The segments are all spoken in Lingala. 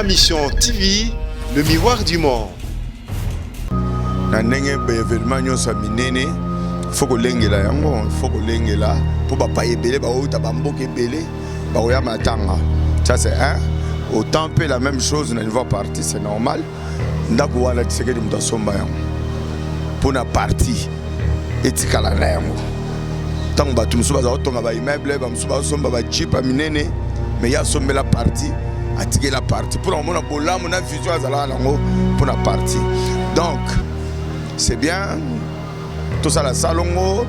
Ma Mission TV, le miroir du monde. Na ndenge ba événement nyonso ya minene faut kolengela yango, faut kolengela mpo bapaya ebele baouta bamboka ebele bakoya matanga. Ça c'est un. Autant mpe la même chose na niveau ya parti, c'est normal. Ndako wana Tshisekedi moto asomba yango mpo na parti etikala na yango. Ntango bato mosusu baza kotonga baimmeuble, bamosusu bazosomba bajeep ya minene, mais ye asombela parti, atikela parti mpona komona bolamu na vision azalaka nango mpona parti. Donc c'est bien tosala salongo,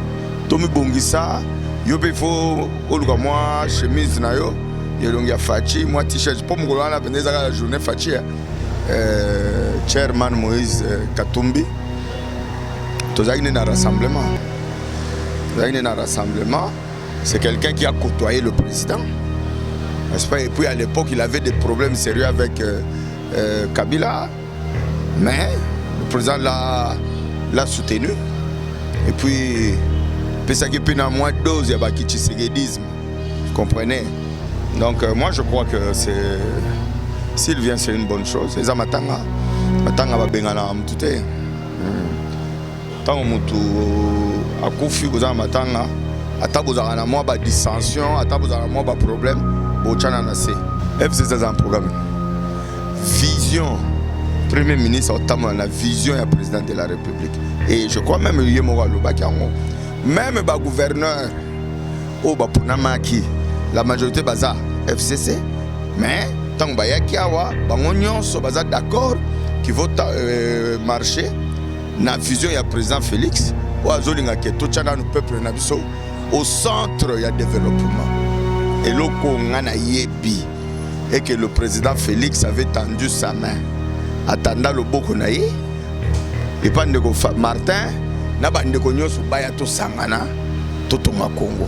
tomibongisa. Yo mpe faut oluka mwa chemise na yo elongi ya Fatshi, mwa t-shirt, mpo mokolo wana mpenza ezaka ya journée Fatshi. Chairman Moïse Katumbi, tozalaki nde na rassemblement, tozalaki nde na rassemblement. C'est quelqu'un qui a côtoyé le président, n'est-ce pas? Et puis à l'époque, il avait des problèmes sérieux avec Kabila, mais le président l'a soutenu et puis pesaki mpe na mwa dose ya bakitshisekedisme, vous comprenez? Donc moi je crois que c'est s'il vient, c'est une bonne chose. Eza matanga, matanga babenganaka motu te. Ntango motu akufi, boza na matanga, ata bozalaka na mwa badissension, ata bozalaka na mwa baproblème, botyana na se. FCC aza na programme, vision. Premier ministre aotambola na vision ya président de la République et je crois même ye moko alobaki yango. Même bagouverneur oyo baponamaki, la majorité baza FCC, mais ntango bayaki awa, bango nyonso baza d'accord qu'il faut marcher na vision ya président Félix oyo azolinga ke totya nanu peuple na biso au centre ya développement. Eloko nga nayebi est que le président Félix avait tendu sa main, atanda loboko na ye epa ndeko Martin na bandeko nyonso baya tosangana totonga Congo.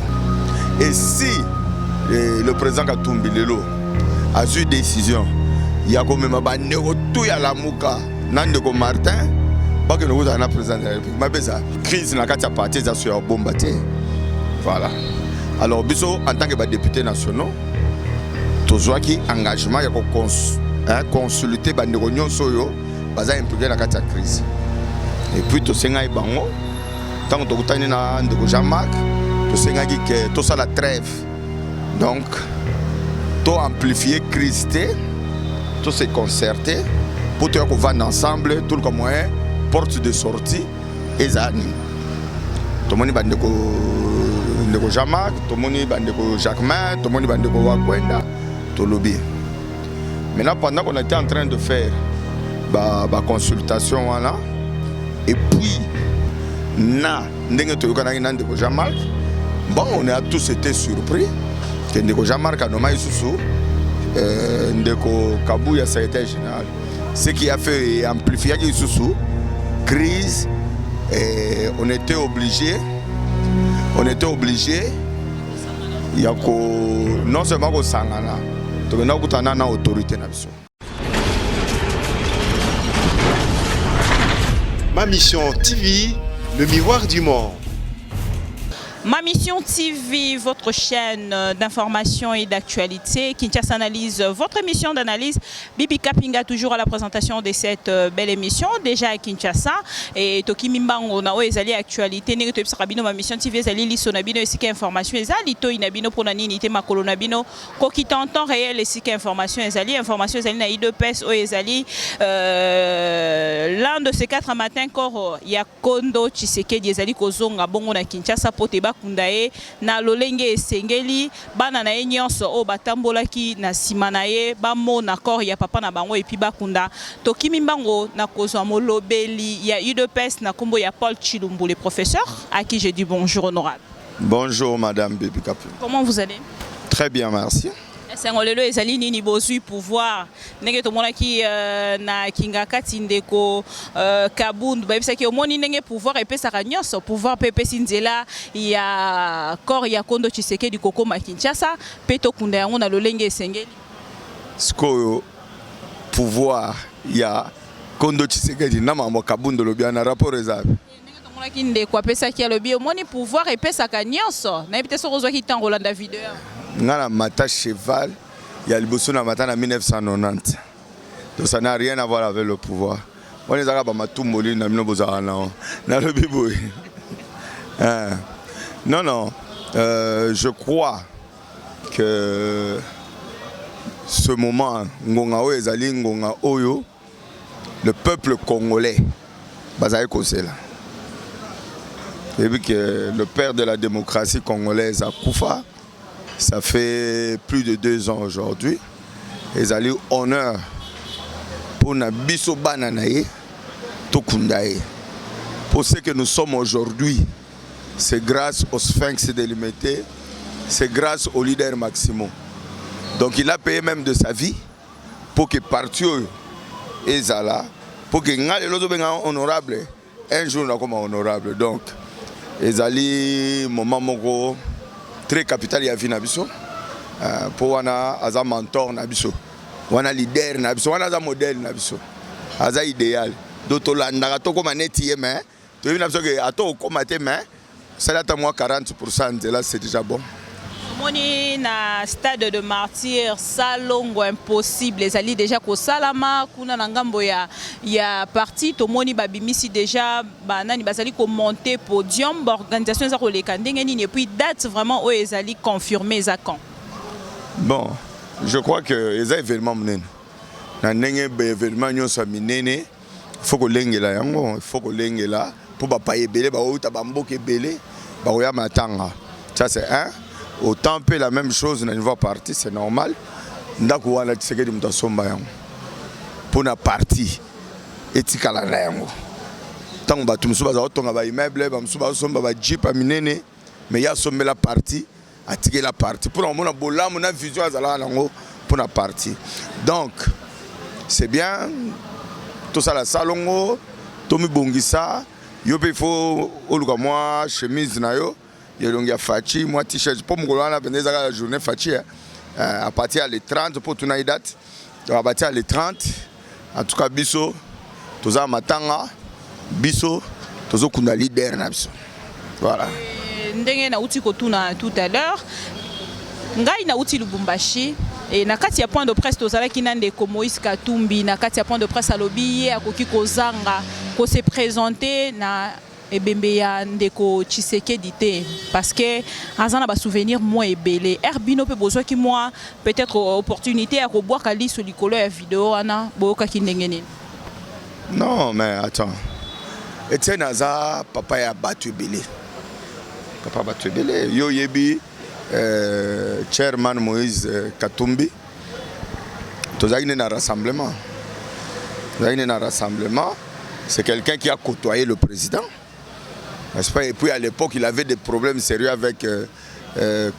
Et si le président Katumbi lelo azwi décision ya komema bandeko tu ya Lamuka na ndeko Martin bakende kozala na président de la République, mapesa crise na kati ya parti eza so ya bomba te. Voilà. Alors biso en tant que badéputé nationaux, tozwaki engagement ya koconsulte bandeko nyonso oyo baza impliqué na kati ya crise. Et puis tosengaki bango, ntango tokutani na ndeko Jean-Marc, tosengaki ke tosala trêve, donc toamplifie crise te, tose concerter mpo toya kovanda ensemble, toluka moyen porte de sortie ezala nini. Tomoni bandeko, ndeko Jean-Marc, tomoni bandeko Jacquemain, tomoni bandeko Wakwenda, tolobi. Maintenant, pendant qu'on était en train de faire baconsultation ba wana, et puis na ndenge toyokanaki na ndeko Jean-Marc, bon, on a tous été surpris ke ndeko Jean-Marc anoma lisusu ndeko Kabuya secrétaire général, ce qui a fait amplifiaki lisusu crise. Et on était obligé ya ko non seulement kosangana, tokenda kokutana na autorité na biso. Ma Mission TV, le miroir du monde. Ma Mission TV, votre chaîne d'information et d'actualité. Kinshasa Analyse, votre émission d'analyse. Bibi Kapinga, toujours à la présentation de cette belle émission, déjà à Kinshasa. Et tokimi mbango na oyo ezali actualité. Ndenge toyebisaka bino, Ma Mission TV ezali liso na bino esika information ezali, litoi na bino mpona nini te, makolo na bino kokita en temps réel esika information ezali. Information ezali na UDPS oyo ezali l'un de ces quatre matins, corps ya Kondo Tshisekedi ezali kozonga bongo na Kinshasa po te bakunda ye na lolenge esengeli. Bana na ye nyonso oyo batambolaki na nsima na ye bamona corps ya papa na bango et puis bakunda. Tokimi mbango na kozwa molobeli ya UDPS na nkombo ya Paul Tshilumbu, le professeur, à qui j'ai dit bonjour honorable. Bonjour madame Bibi Kapinga. Comment vous allez? Très bien, merci. Esengo lelo ezali nini? Bozwi pouvoir ndenge tomonaki na kinga kati ndeko Kabundu bayebisaki, omoni ndenge pouvoir epesaka nyonso, pouvoir mpe epesi nzela ya corps ya Kondo Tshisekedi kokóma Kinshasa mpe tokunda yango na lolenge esengeli. Sikoyo pouvoir ya Kondo Tshisekedi na makambo Kabundu olobi wana, rapport eza ndenge tomonaki ndeko apesaki, alobi omoni pouvoir epesaka nyonso. Nayebi te soki ozwaki ntango olanda video. Nga na mata cheval ya liboso na mata na 1990. Donc ça n'a rien à voir avec le pouvoir. Wana ezalaka bamatumboli na bino bozalaka nango. Nalobi boye. Non, non. Je crois que ce moment, ngonga oyo ezali ngonga oyo, le peuple congolais bazali kozela. Et puis que le père de la démocratie congolaise akufa, ça fait plus de 2 ans aujourd'hui. Ezali honneur mpona biso bana na ye tokunda ye. Pour ce que nous sommes aujourd'hui, c'est grâce au Sphinx de Limete, c'est grâce au leader Maximo. Donc il a payé même de sa vie pour que parti oyo ezala, pour que nga lelo ozobenga honorable, un jour nakoma honorable. Donc ezali moment moko très capital ya vie na biso, mpo wana aza mentor na biso, wana leader na biso, wana aza modèle na biso, aza idéal. Donc tolandaka tokóma neti ye, mais toyebi na biso ke ata okóma te, mais osali ata mwa 40 nzela, c'est déjà bon. Omoni na Stade de Martyr, salongo impossible ezali déjà kosalama kuna na ngambo ya parti. Tomoni babimisi déjà banani bazali komonter podium. Baorganisation eza koleka ndenge nini? Et puis date vraiment oyo ezali confirmé eza quand? Bon, je crois que eza événement monene. Na ndenge baévénement nyonso ya minene, faut kolengela yango, faut kolengela mpo bapaya ebele baouta bamboka ebele bakoya matanga. Ça, c'est un autant mpe la même chose na niveau ya parti, c'est normal. Ndako wana, Tshisekedi moto asomba yango mpo na parti etikala na yango. Ntango bato mosusu baza kotonga baimmeuble, bamosusu bazosomba bajeep ya minene, mais ye asombela parti, atikela parti mpona komona bolamu na vision azalaka nango mpona parti. Donc c'est bien tosala salongo, tomibongisa. Yo mpe, il faut oluka mwa chemise na yo ya elongi ya Fatshi, mwa t-shirt, mpo mokolo wana mpenza ezaka ya journée Fatshi, à partir ya le 30, mpo tuna ye date. Donc à partir ya le 30, en tout cas biso toza matanga, biso tozokunda leader na biso, voilà. Ndenge nauti kotuna tout à l'heure, ngai nauti Lubumbashi e na kati ya point de presse tozalaki na ndeko Moïse Katumbi. Na kati ya point de presse alobi ye akoki kozanga kose présenter na ebembe ya ndeko Tshisekedi te, parce que aza na basouvenir mwa ebele. Ere bino mpe bozwaki mwa peut-être opportunité ya kobwaka liso likolo ya video wana, boyokaki ndenge nini? Non, mais attends, Etienne aza papa ya bato ebele, papa bato ebele. Yo oyebi chairman Moïse Katumbi, tozalaki nde na rassemblement, tozalaki nde na rassemblement. C'est quelqu'un qui a côtoyé le président, n'est-ce pas? Et puis à l'époque, il avait des problèmes sérieux avec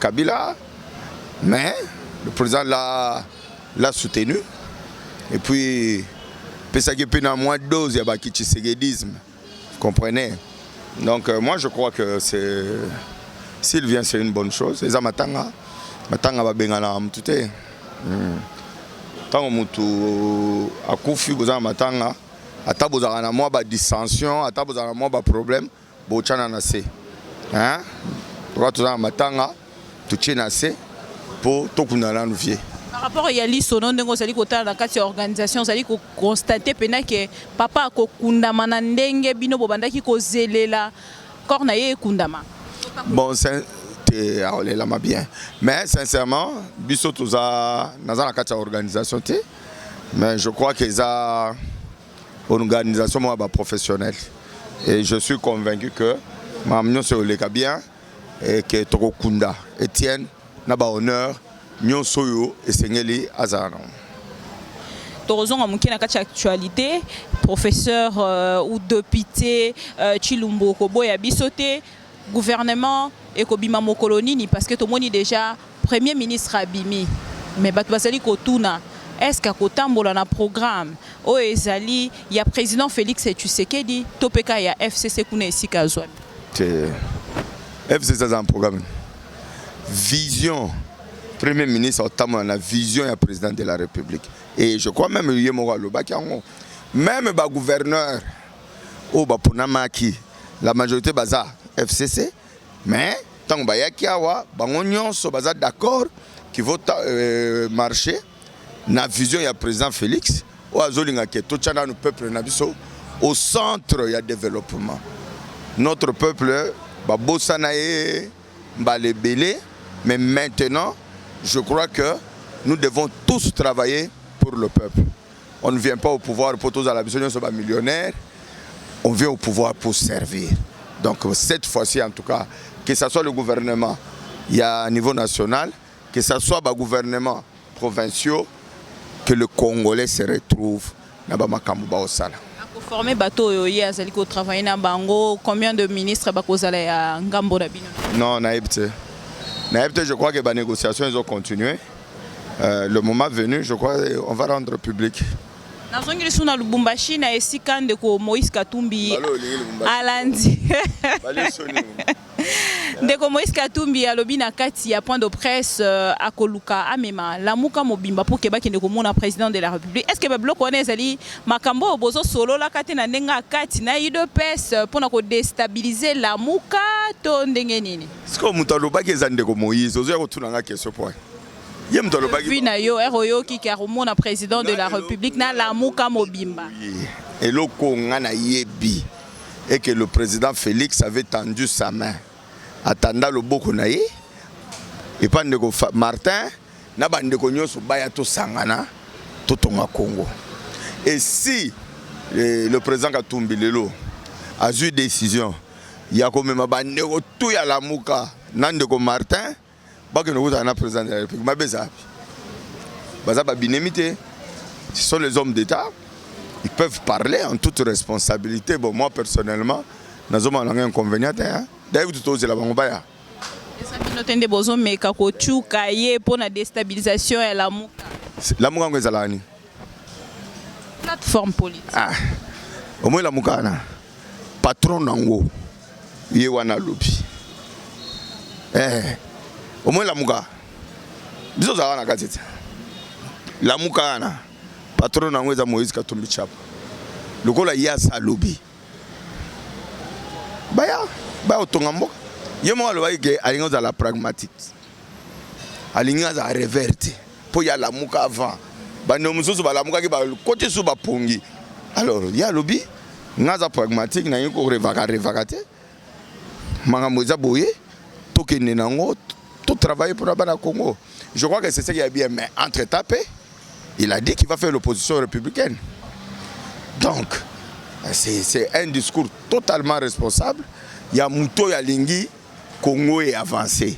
Kabila, mais le président l'a soutenu et puis pesaki mpe na mwa dose ya bakitshisekedisme, vous comprenez? Donc moi, je crois que c'est s'il vient, c'est une bonne chose. Eza matanga, matanga babenganaka mutu te. Ntango mutu akufi, boza na matanga, ata bozalaka na mwa badissension, ata bozalaka na mwa baproblème, botyana na se. Toka toza na matanga, totie na se mpo tokunda nanu vie. Par rapport ya lisono, ndenge ozali kotala na kati ya organisation, ozali koconstater mpenza ke papa akokundama na ndenge bino bobandaki kozelela corps na ye ekundama? Bon, te, akolelama bien, mais sincèrement, biso toza, naza na kati ya organisation te, mais je crois que eza organisation moko ya baprofessionnel et je suis convaincu que makambo nyonso eleka bien et que tokokunda Etienne na bahonneur nyonso oyo esengeli azala nango. Tokozonga moke na kati ya actualité. Professeur ou député Tshilumbu, koboya biso te, gouvernement ekobima mokolo nini? Parce que tomoni déjà premier ministre abimi, mais bato bazali kotuna: est ce que akotambola na programme oyo ezali ya président Félix Tshisekedi to mpe ka ya FCC kuna esika azwami? Te, FCC aza na programme, vision. Premier ministre akotambola na vision ya président de la République et je crois même ye moko alobaki yango. Même bagouverneur oyo baponamaki, la majorité baza FCC, mais ntango bayaki awa, bango nyonso baza d'accord qu'il faut marcher na vision ya président Félix. Oyo azolinga ke totya nanu peuple na biso au centre ya développement. Notre peuple, babosana ye mbala ebele, mais maintenant, je crois que nous devons tous travailler pour le peuple. On ne vient pas au pouvoir pour tozala biso nyonso bamillionnaire, on vient au pouvoir pour servir. Donc cette fois-ci, en tout cas, que ce soit le gouvernement, il y a un niveau national, que ce soit le gouvernement provinciaux, que le Congolais se retrouve na bamakambo baosala. Akoforme bato oyo ye azali kotravaille na bango, combien de ministres bakozala ya ngambo na bino? Non, nayebi te, nayebi te. Je crois que banégociation ezocontinue. Le moment venu, je crois, on va rendre public. Nazongi lisusu na Lubumbashi, na esika ndeko Moïse Katumbi alandi. Ndeko Moïse Katumbi alobi na kati ya point de presse akoluka amema Lamuka mobimba mpo ke bakende komona président de la République. Est ce que babiloko wana ezali makambo oyo bozosololaka te na ndenge ya kati na UDPS mpona kodestabilize Lamuka to ndenge nini? Sikoyo moto alobaki eza ndeko Moïse. Ozoya kotuna nga question po ye moto alobaki. Vi na yo ere oyoki ke akomona président de la République na Lamuka mobimba? Eloko nga nayebi est que le président Félix avait tendu sa main, atanda loboko na ye epa ndeko Martin na bandeko nyonso, baya tosangana, totonga Congo. Et si le président Katumbi lelo azwi décision ya komema bandeko tu ya Lamuka na ndeko Martin, bakende kozala na président de la République, mabe eza wapi? Baza babinemi te, ce sont les hommes d'État, ils peuvent parler en toute responsabilité. Bon, moi personnellement, nazomona nanga inconvénient te. D'ailleurs, kutu tozela bango baya. Eza bino te nde bozomeka kotuka ye mpo na déstabilisation ya Lamuka? Lamuka yango ezalaka nini? Plateforme politique. Ah, omoi Lamuka wana, patron nango ye wana alobi omoi Lamuka, biso ozalaka na kati te. Lamuka wana, patron nango eza Moïse Katumbi Chapwe. Lokola ye asa alobi baya, baya kotonga mboka, ye moko alobaki ke alingi ozala pragmatique, alingi azala rêveur te, mpo ye alamuka avant bandeko mosusu balamukaki, bakoti su bapongi. Alors ye alobi: nga aza pragmatique, nalingi korevaka revaka te. Makambo eza boye, tokende nango, totravailler mpona bana Congo. Je crois que c'est ce qui est bien. Mais entre temps mpe, il a dit qu'il va faire l'opposition républicaine. Donc c'est un discours totalement responsable ya moto oyo alingi Congo e avancé.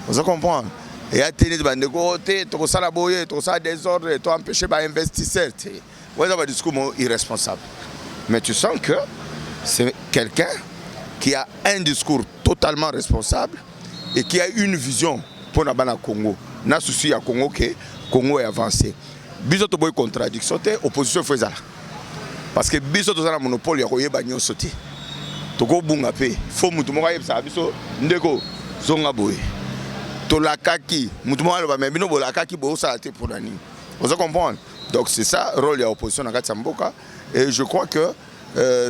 Oza comprendre? Eya te neti bandeko te, tokosala boye, tokosala désordre, toempêche bainvestisseur te. Oyo eza badiscours moko irresponsable. Mais tu sens que c'est quelqu'un qui a un discours totalement responsable et qui a une vision mpona bana Congo, na souci ya Congo, ke Congo e avancé. Biso toboyi contradiction te. Opposition faut ezala, parce que biso toza na monopole ya koyeba nyonso te. Tokobunga mpe, faut mutu moko ayebisaka biso: ndeko, zonga boye, tolakaki. Mutu moko aloba: me bino bolakaki, bosala te, mpona nini? Oza comprendre? Donc c'est ça rôle ya opposition na kati ya mboka. Et je crois que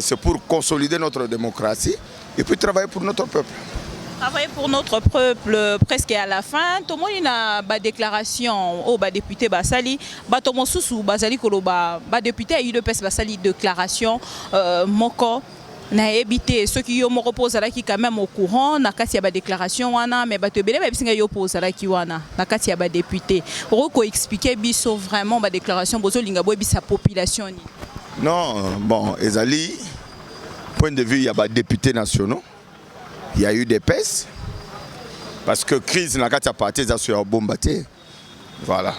c'est pour consolider notre démocratie et puis travailler pour notre peuple. Travailler pour notre peuple. Presque à la fin, tomoni na badéclaration oyo badéputé basali, bato mosusu bazali koloba badéputé ya UDPS basali déclaration moko. Nayebi te soki yo moko mpo ozalaki quand même au courant na kati ya badéclaration wana, mais bato ebele bayebisi ngai yo mpo ozalaki wana na kati ya badéputé. Okoki koexplike biso vraiment badéclaration bozolinga boyebisa population nini? Non, bon, ezali point de vue ya badéputés nationaux ya UDPS, parce que crise na kati ya parti eza so ya bomba te. Voilà.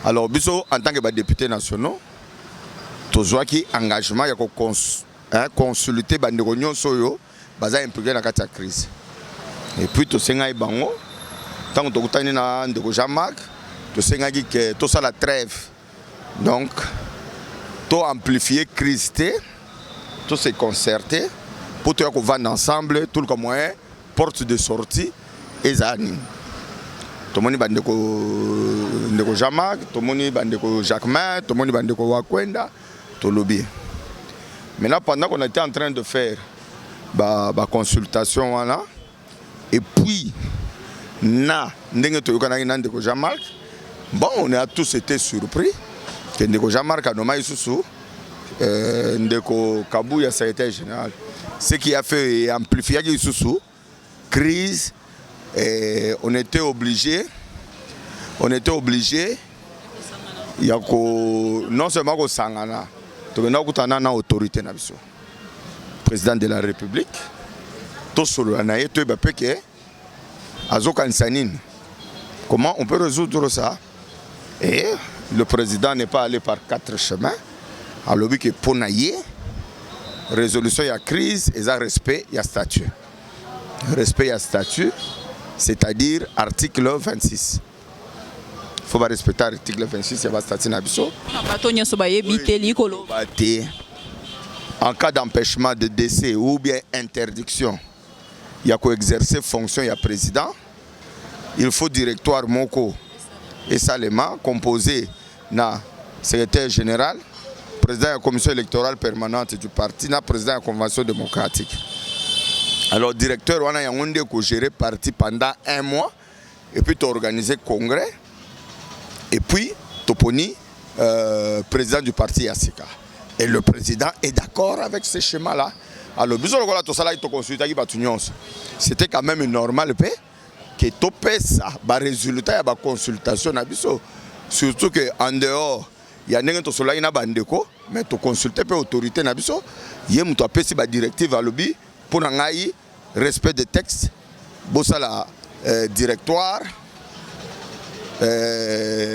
Alors biso, en tant que badéputés nationaux, tozwaki engagement ya koconsulte bandeko nyonso oyo baza impliqué na kati ya crise. Et puis tosengaki bango, ntango tokutani na ndeko Jean-Marc, tosengaki ke tosala trêve, donc to amplifier crise te, to se concerter mpo toya kovanda ensemble, toluka moyen porte de sortie ezala nini. Tomoni bandeko, ndeko Jean-Marc, tomoni bandeko Jacquemain, tomoni bandeko Wakwenda, tolobi. Maintenant, pendant qu'on était en train de faire baconsultation ba wana, et puis na ndenge toyokanaki na ndeko Jean-Marc, bon, on a tous été surpris. Ke ndeko Jean-Marc anoma lisusu ndeko Kabuya secrétaire général, ce qui a fait amplifiaki lisusu crise et on était obligé ya ko non seulement kosangana, tokenda kokutana na autorité na biso, président de la République, tosolola na ye, toyeba mpe ke azokanisa nini, comment on peut résoudre ça. Et le président n'est pas allé par quatre chemins. Alobi ke mpo na ye, résolution ya crise eza respect ya statut, respect ya statut, c'est-à-dire article 26. Faut barespecter article 26 ya bastatut na biso. Mpona bato nyonso bayebi te, likolo te, en cas d'empêchement, de décès ou bien interdiction ya koexercer fonction ya président, il faut directoire moko esalema, composé na secrétaire général, président ya commission électorale permanente du parti na président ya convention démocratique. Alors directeur wana, yango nde kogérer parti pendant un mois et puis toorganiser congrès et puis toponi président du parti ya sika. Et le président est d'accord avec ce schéma là. Alors biso lokola tosalaki, toconsultaki bato nyonso, c'était quand même normal mpe ke topesa barésultat ya baconsultation na biso, surtout que en dehors ya ndenge tosololaki na bandeko, mais toconsulte mpe autorité na biso. Ye moto apesi badirective, alobi: mpo na ngai, respect des textes, bosala directoire,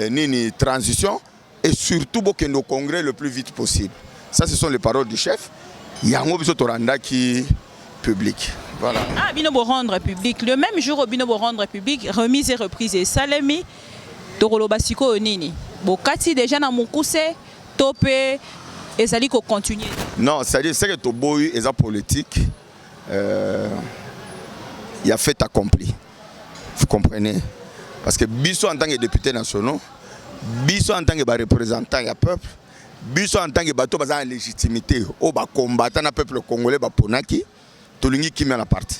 nini, transition et surtout bokende au congrès le plus vite possible. Ça, ce sont les paroles du chef. Yango biso torandaki public, voilà. Ah, bino rendre public le même jour, bino rendre public, remise et reprise esalemi. Tokoloba sikoyo nini? Bokati déjà na mokuse to mpe ezali kocontinue? Non, c'est-à-dire, ce que toboyi eza politique ya fait accompli, vous comprenez? Parce que biso, en tant que député nationaux, biso en tant que bareprésentant ya peuple, biso en tant que bato baza na légitimité oyo bakombata na peuple congolais baponaki, tolingi kimia na parti,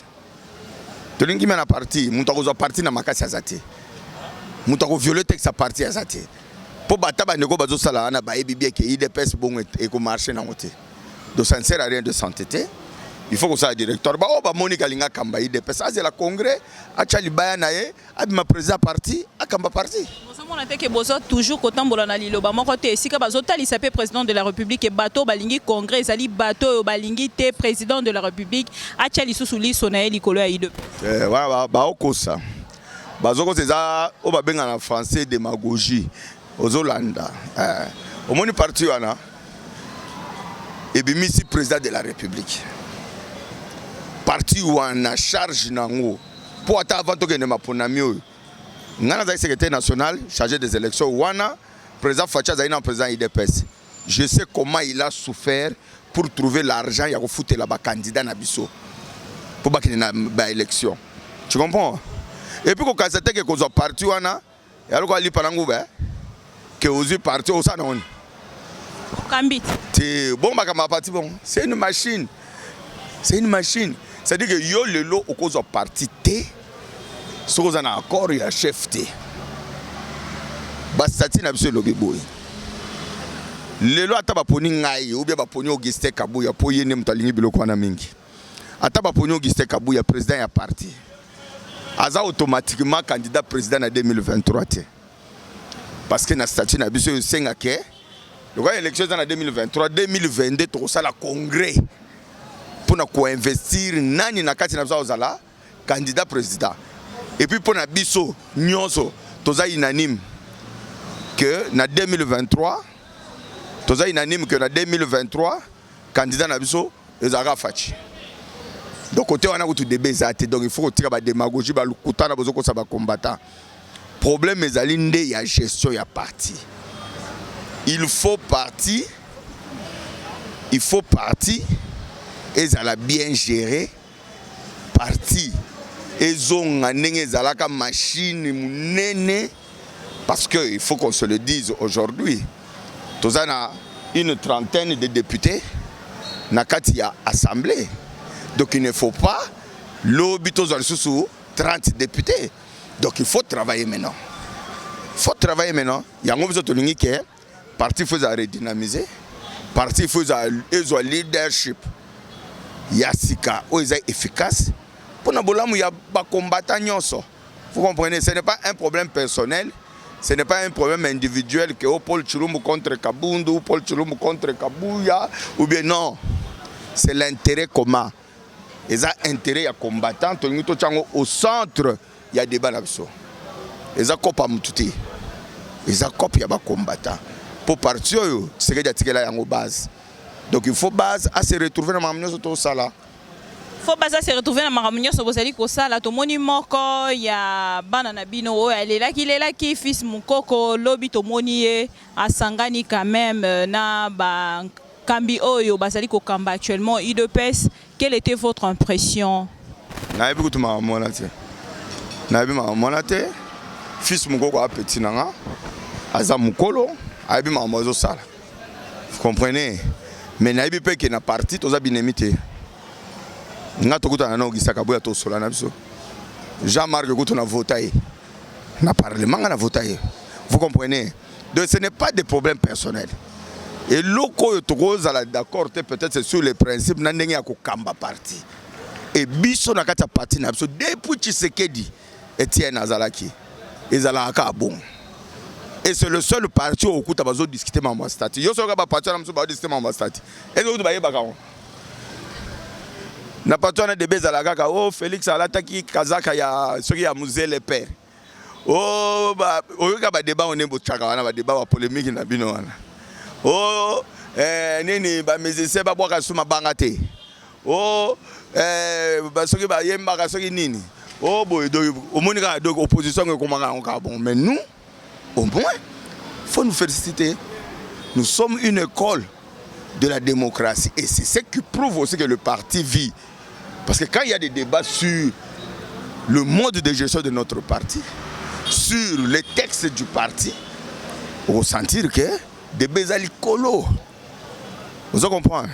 tolingi kimia na parti. Moto akozwa parti na makasi aza te, moto akoviole texte ya parti aza te. Mpo bata bandeko bazosala wana bayebi bien ke UDPS bongo ekomarche nango te. Donc ça ne sert à rien de s'entêter. Il faut kosala directoire. Baoyo bamoni kalinga akamba UDPS, azela congrès, atya libaya na ye, abima président parti, akamba parti. Bozomona te ke boza toujours kotambola na liloba moko te? Esika bazotalisa mpe président de la République e, bato balingi congrès ezali bato oyo balingi te président de la République atya lisusu liso na ye likolo ya UDPS. Wana baokosa, bazokosa. Eza oyo babenga na français démagogie. Ozolanda, omoni parti wana ebimisi président de la République. Parti wana, charge nango, mpo ata avant tokende maponami oyo, ngai nazali secrétaire national chargé des élections wana. Président Fatshi azali na président UDPS. Je sais comment il a souffert pour trouver l'argent ya kofutela bacandidat na biso mpo bakende na baélection, tu comprends? Et puis kokanisa te ke kozwa parti wana ya lokola lipa na nguba, ke ozwi parti, osala nango nini? Okambi te. Bon, makambo ya parti, bon, c'est une machine, c'est une machine. C'est-à-dire que yo lelo okozwa parti te soki oza na accord ya chef te. Bastatuts na biso elobi boye: lelo ata baponi ngai ou bien baponi Augustin Kabuya, mpo ye nde moto alingi biloko wana mingi, ata baponi Augustin Kabuya président ya parti, aza automatiquement candidat président na 2023 te, parce que na statut na biso esengake, lokola élection eza na 2023, 2022 tokosala congrès mpona koinvestir nani na kati na biso akozala candidat président. Et puis mpo na biso nyonso toza unanime que na 2023, toza unanime que na 2023 candidat na biso ezalaka Fatshi. Donc côté wana kutu débat eza te. Donc il faut kotika badémagogie, balukutana bozokosa bacombattant. Problème ezali nde ya gestion ya parti. Il faut parti ezala bien géré, parti ezonga ndenge ezalaka, machine monene. Parce que il faut qu'on se le dise, aujourd'hui toza na une trentaine de députés na kati ya assemblée. Donc il ne faut pas lobi tozwa lisusu 30 députés. Donc il faut travailler maintenant, il faut travailler maintenant. Yango biso tolingi ke Parti faut ezala redynamiser, parti faut ezwa leadership ya sika oyo eza efficace mpona bolamu ya bacombattant nyonso. Vous comprenez, ce n'est pas un problème personnel, ce n'est pas un problème individuel que oh, Paul Tshilumbu contre Kabundu, Paul Tshilumbu contre Kabuya, ou bien non. C'est l'intérêt commun. Eza intérêt ya combattant, tolingi totia yango au centre ya débat na biso. Eza kopa mutu te. Eza kope ya bacombattant. Po parti oyo Tshisekedi atikela yango base. Donc il faut base à se retrouver na makambo nyonso tosala. Faut base se retrouver na makambo nyonso bozali kosala. Tomoni moko ya bana na bino oyo alelaki lelaki, Fils Mukoko, lobi tomoni ye asangani quand même na bakambi oyo bazali kokamba actuellement UDPS. Quelle était votre impression? Nayebi kutu makambo wana te, nayebi makambo wana te. Fils Mokoko apeti na nga, aza mokolo, ayebi makambo azosala, vous comprenez? Mais nayebi mpe ke na parti toza binemi te. Nga tokutana na Augustin Kabuya, tosola na biso. Jean-Marc kutu na vota ye na parlement, nga na vota ye, vous comprenez? Donc ce n'est pas des problèmes personnels. Eloko oyo tokozala d'accord te, peut-être c'est sur les principes na ndenge ya kokamba parti. E biso na kati ya parti na biso, depuis Tshisekedi Etienne azalaki, ezalaka kaka bongo. Et c'est le seul parti oyo okuta bazodiscute mambo ya statut. Yo soki baparti wana mosusu bazodiscute mambo ya statut, eze kutu bayebaka ngo na parti wana. Débat ezalaka kaka o Félix alataki kazaka ya soki ya muzele père o oyoka badébat oyo nde botyaka wana, badébat bapolémique na bino wana o nini, bamusicien babwaka su mabanga te o soki bayembaka soki nini o boye. Donc omoni kaka, donc opposition yango ekomaka yango kaka bon. Mais nous, au moins faut nous féliciter, nous sommes une école de la démocratie et c'est ce qui prouve aussi que le parti vit, parce que quand il y a des débats sur le mode de gestion de notre parti, sur les textes du parti, ressentir que débat eza likolo. Ozo comprendre?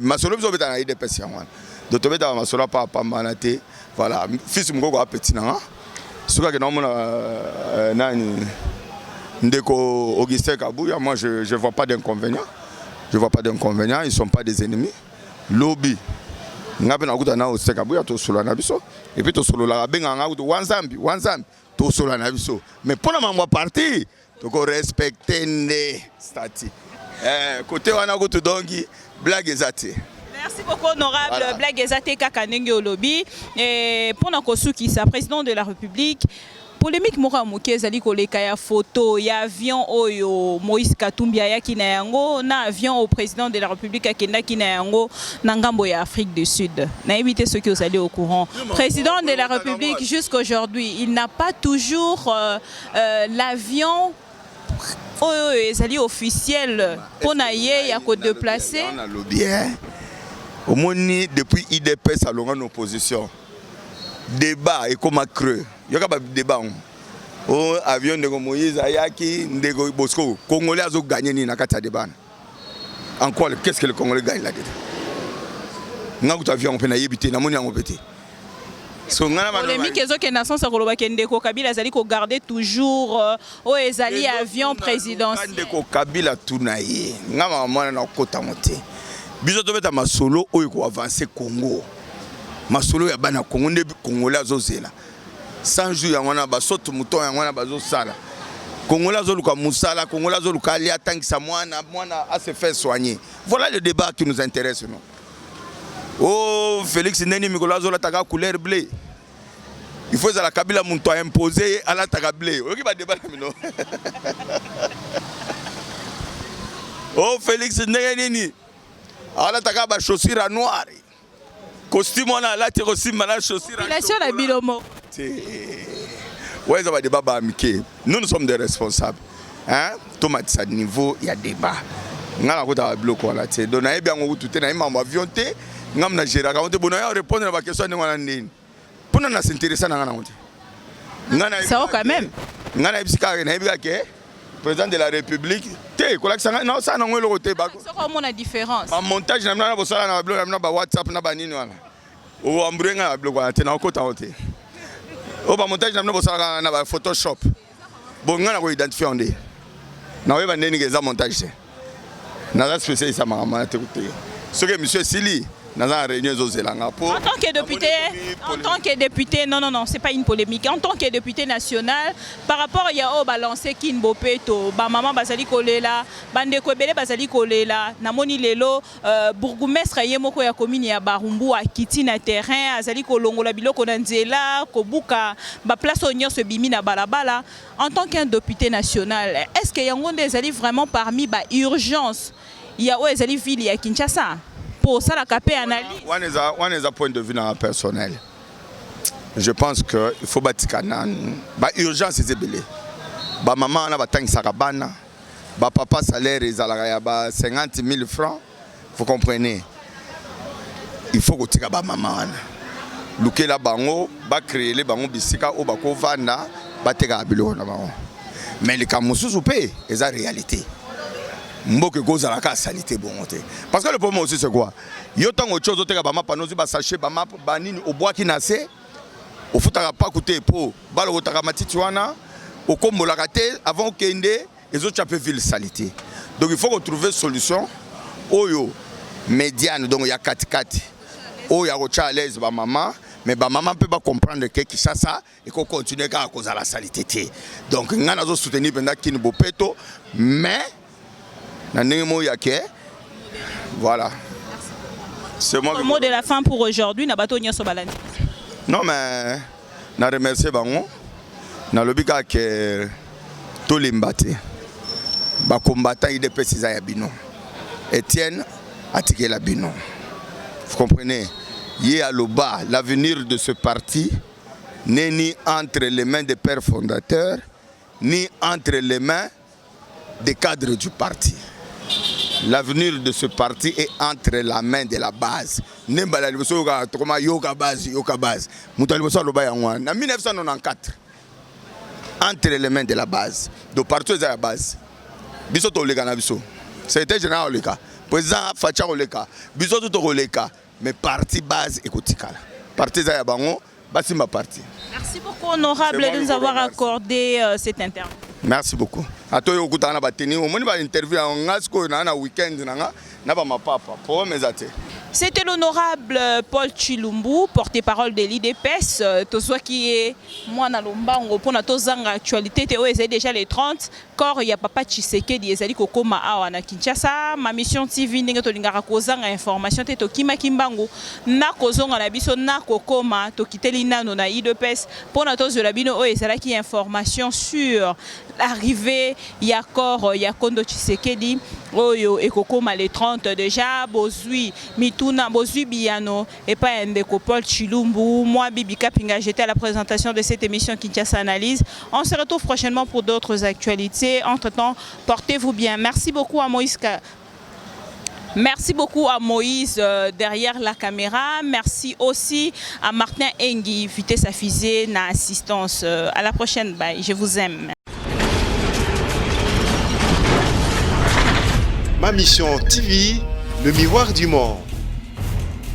Masolo biso obeta na UDPS yango wana. Donc tobetaka masolo apa apambana te. Voilà, Fils Mokoko apeti na nga, soki akenda omona nani, ndeko Augustin Kabuya, moi je vois pas d'inconvénient, je vois pas d'inconvénient. Ils sont pas des ennemis. Lobi nga mpe nakuta na Augustin Kabuya, tosolola na biso et puis tosololaka, abengaka nga kutu wanzambi wanzambi, tosolola na biso. Mais mpo na mambo ya parti, tokorespecte nde statut côté wana kutu, donc blague eza te. Merci beaucoup, honorable. Voilà. Blague eza te kaka ndenge olobi. Mpona kosukisa, président de la République, polémique moko ya moke ezali koleka ya photo ya avion oyo Moïse Katumbi ayaki na yango na avion au président de la République akendaki na yango na ngambo ya Afrique du Sud. Nayebi te soki ozali au courant. Président de la République, jusqu'aujourd'hui, il n'a pas toujours l'avion oyo ezali officiel mpo na ye ya kodéplacer. Nalobi omoni, depuis UDPS alonga na opposition, débat ekoma creux. Yoka badébat yango o avion ndeko Moïse ayaki, ndeko Bosco. Congolais azoganye nini na kati ya débat na? En quoi, qu'est-ce que le Congolais gagne là-dedans? Nga kutu avion yango mpe nayebi te, namoni yango mpe te. So nga na polémique ezokende na sens ya koloba ke ndeko Kabila azali kogarde toujours oyo ezali avion présidentiel. Ndeko Kabila, tuna ye. Nga mama mwana na kokotango te. Biso tobeta masolo oyo koavance Congo, masolo ya bana Congo nde Congolais azozela. 100 jours yango wana, basote mouton yango wana bazosala. Congolais azoluka mosala, Congolais azoluka alia, atangisa mwana, mwana a se faire soigner. Voilà le débat qui nous intéresse. Non, oh, Félix ndeni mikolo azolataka couleur bleu, il faut ezala Kabila moto aimpose ye alataka bleu. Oyoki badébat na bino? Oh, Félix ndenge nini alataka bachaussure ya noire, costume wana alati ekosimba na chaussure. Population na bino moko. Ouais, eza badébat ba mike. Nous, nous sommes des responsables, hein? Tomatisa niveau ya débat. Nga nakotaka biloko wana te. Donc nayebi yango kutu te, nayebi mambo avion te. Nga na géraka yango te. Bona ya répondre na baquestion ndenge wana ndeni mpona na s'intéresse na nga nango te. Nga nayebi Sao quand même. Nga nayebisi kaka, nayebi kaka ke président de la République te kolakisa ngai naosala nango eloko te. Soki omona différence. Bamontage na bino na bosala na babiloko na bino, ba WhatsApp na banini wana, oambure ngai na biloko wana te, nakokota yango te. Oyo bamontage na bino bosalaka na baPhotoshop, bon, ngai nakoidentifie yango nde. Nakoyeba ndenge nini eza montage te. Naza spécialiste ya makambo wana te koteya. Soki émission esili, naza na réunion ezozela nga po. En tant que député, en tant que député, non, non, non, c'est pas une polémique. En tant que député national, par rapport ya oyo balancé Kin Bopeto, ba maman bazali kolela, bandeko ebele bazali kolela, namoni lelo bourgmestre ye moko ya commune ya Barumbu akiti na terrain, azali kolongola biloko na nzela, kobuka ba place oyo nyonso ebimi na balabala. En tant qu'un député national, est-ce que yango nde ezali vraiment parmi ba urgence ya oyo ezali ville ya Kinshasa? Po osalaka mpe analyse. Wana eza point de vue nanga personnel. Je pense que il faut batika nanu. Baurgence eza ebele. Bamama wana batangisaka bana, bapapa salaire ezalaka ya ba 50 000 francs, vous comprenez? Il faut kotika bamama wana, lukela bango, bacréele bango bisika oyo bakovanda, batekaka biloko na bango. Mais likambo mosusu mpe eza réalité, mboka ekozalaka asali te bongo te, parce que le problème aussi, c'est quoi? Yo ntango otie, ozoteka bamapa, nozwi basachet, bamapa banini, obwaki na se, ofutaka paku te mpo balokotaka matiti wana, okombolaka te avant okende, ezotya mpe ville salité. Donc il faut retrouver solution oyo médiane, donc ya katikati, oyo ya kotya à l'aise bamama, mais bamama mpe bacomprendre ke Kinshasa ekocontinue kaka kozala salité te. Donc ngai nazosoutenir mpenza Kin Bopeto, mais na ndenge moko ya ke voilà, c'est moi. Mot de la fin pour aujourd'hui na bato nyonso balandi. Non, mais na remercier bango. Nalobi kaka ke tolemba te, bacombattant. UDPS eza ya bino. Etienne atikela bino, vous comprenez? Ye aloba: l'avenir de ce parti n'est ni entre les mains des pères fondateurs, ni entre les mains des cadres du parti. L'avenir de ce parti est entre la main de la base. Nde mbala liboso yoka tokoma yoka base, yoka base. Moto ya liboso aloba yango wana na 1994, entre les mains de la base. Donc parti eza ya base. Biso toleka na biso, secrétaire général oleka, président Fatshi koleka, biso to tokoleka, mais parti base ekotikala. Parti eza ya bango, basimba parti. Merci beaucoup, honorable, de nous avoir accordé cette interview. Merci beaucoup. Ata oyo okutaka na bateni, omoni bainterview yango. Nga sikoyo naa na weekend na nga na bamapapa, problème eza te. C'était l'honorable Paul Tshilumbu, porte-parole de l'UDPS. Tozwaki ye mwana lombango mpona tozanga actualité te. Oyo ezali déjà les 30, corps ya papa Tshisekedi ezali kokóma awa na Kinshasa. Ma Mission TV, ndenge tolingaka kozanga information te, tokimaki mbangu na kozonga na biso na kokóma, tokiteli nano na UDPS mpona tozwela bino oyo ezalaki information sur l'arrivée ya corps ya Kondo Tshisekedi oyo ekokóma le 30. Déjà bozwi mituna, bozwi biyano epai ya ndeko Paul Tshilumbu. Moi, Bibi Kapinga, j'étais à la présentation de cette émission Kinshasa Analyse. On se retrouve prochainement pour d'autres actualités. Entre temps, portez-vous bien. Merci beaucoup à Moïse derrière la caméra. Merci aussi à Martin Engui, vitesse à fusée, na assistance. À la prochaine. Bye. Je vous aime. Ma Mission TV, le miroir du monde.